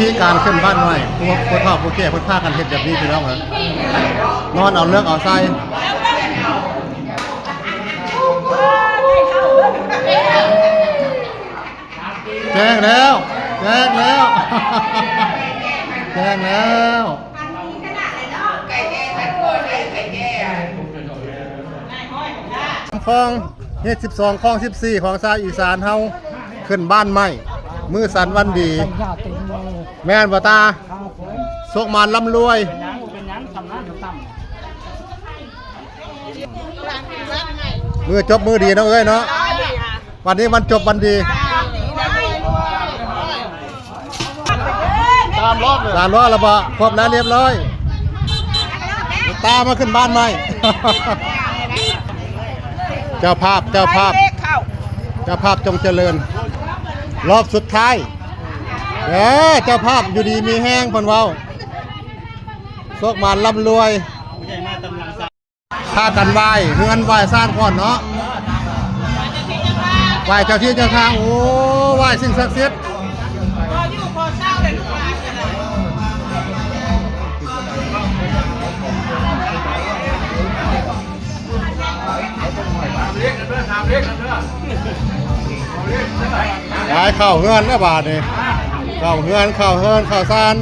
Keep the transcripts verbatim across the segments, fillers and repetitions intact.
ที่การขึ้นบ้านใหม่ พวกผู้เฒ่าผู้แก่เพิ่นพากันเฮ็ดแบบนี้พี่น้องเอ้ย นอนเอาเลิกเอาใส่ แจ้งแล้ว แจ้งแล้ว แจ้งแล้ว คลอง เฮ็ดสิบสอง คลองสิบสี่ ของชาวอีสานเฮา ขึ้นบ้านใหม่ มื้อสันวันดี แม่นบ่ตา โชคหมานร่ำรวย มื้อจบมื้อดีเนาะเอ้ยเนาะ วันนี้วันจบวันดี ตามรอบเลย ตามรอบแล้วบ่ ครบแล้วเรียบร้อย ตามมาขึ้นบ้านใหม่ เจ้าภาพ เจ้าภาพ เจ้าภาพจงเจริญ รอบสุดท้าย เออ เจ้าภาพอยู่ดีมีแฮงเพิ่นเว้า โชคหมานร่ำรวย พากันไหว้เฮือนไหว้ซานก่อนเนาะ ไหว้เจ้าที่เจ้าทาง โอ้ ไหว้สิ่งศักดิ์สิทธิ์ ย้ายเข้าเฮือนแล้วบาดนี้ เข้าเฮือน เข้าเฮือน เข้าซาน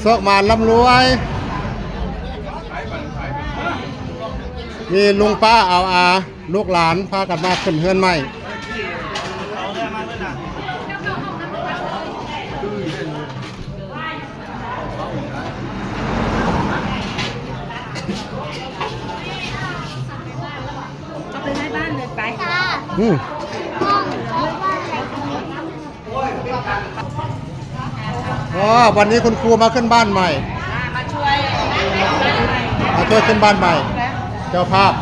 โชคหมานร่ำรวย มีลุงป้าเอาอา ลูกหลานพากันมาขึ้นเฮือนใหม่ เอาไปไว้บ้านเลยไป อืม อ๋อ วันนี้คุณครูมาขึ้นบ้านใหม่ มาช่วย มาช่วยขึ้นบ้านใหม่ เจ้าภาพ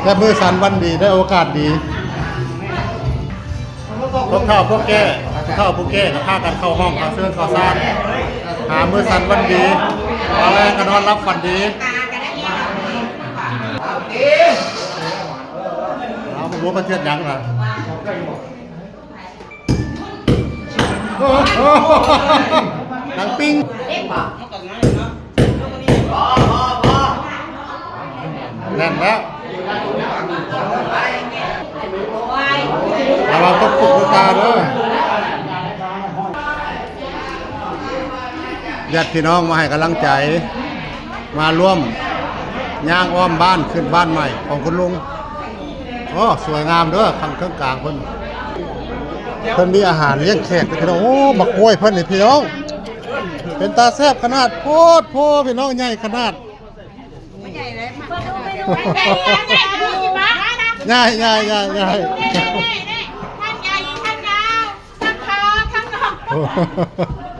และมื้อสันวันดีได้โอกาสดี พวกเฒ่าพวกแก่ เฒ่าผู้แก่ก็พากันเข้าห้องเข้าเซิงเข้าซาน หามื้อสันวันดี ตอนแรกก็นอนหลับฝันดี เอาบ่ฮู้ประเทศหยังล่ะ โอ้โห หนังปิ้ง แน่นแล้ว ระวังตกปุกตกตาเด้อ ญาติพี่น้องมาให้กำลังใจ มาร่วมย่างอ้อมบ้านขึ้นบ้านใหม่ของคุณลุง โอ้ สวยงามเด้อ ข้างเครื่องกลางเพิ่น เพิ่นมีอาหารเลี้ยงแขกเด้อพี่น้อง โอ้ บักกล้วยเพิ่นนี่พี่น้อง เป็นตาแซ่บขนาด โพดโพ พี่น้อง ใหญ่ขนาด ใหญ่ ใหญ่ ใหญ่ ใหญ่ ทั้งใหญ่ทั้งยาว ทั้งขาวทั้งดำ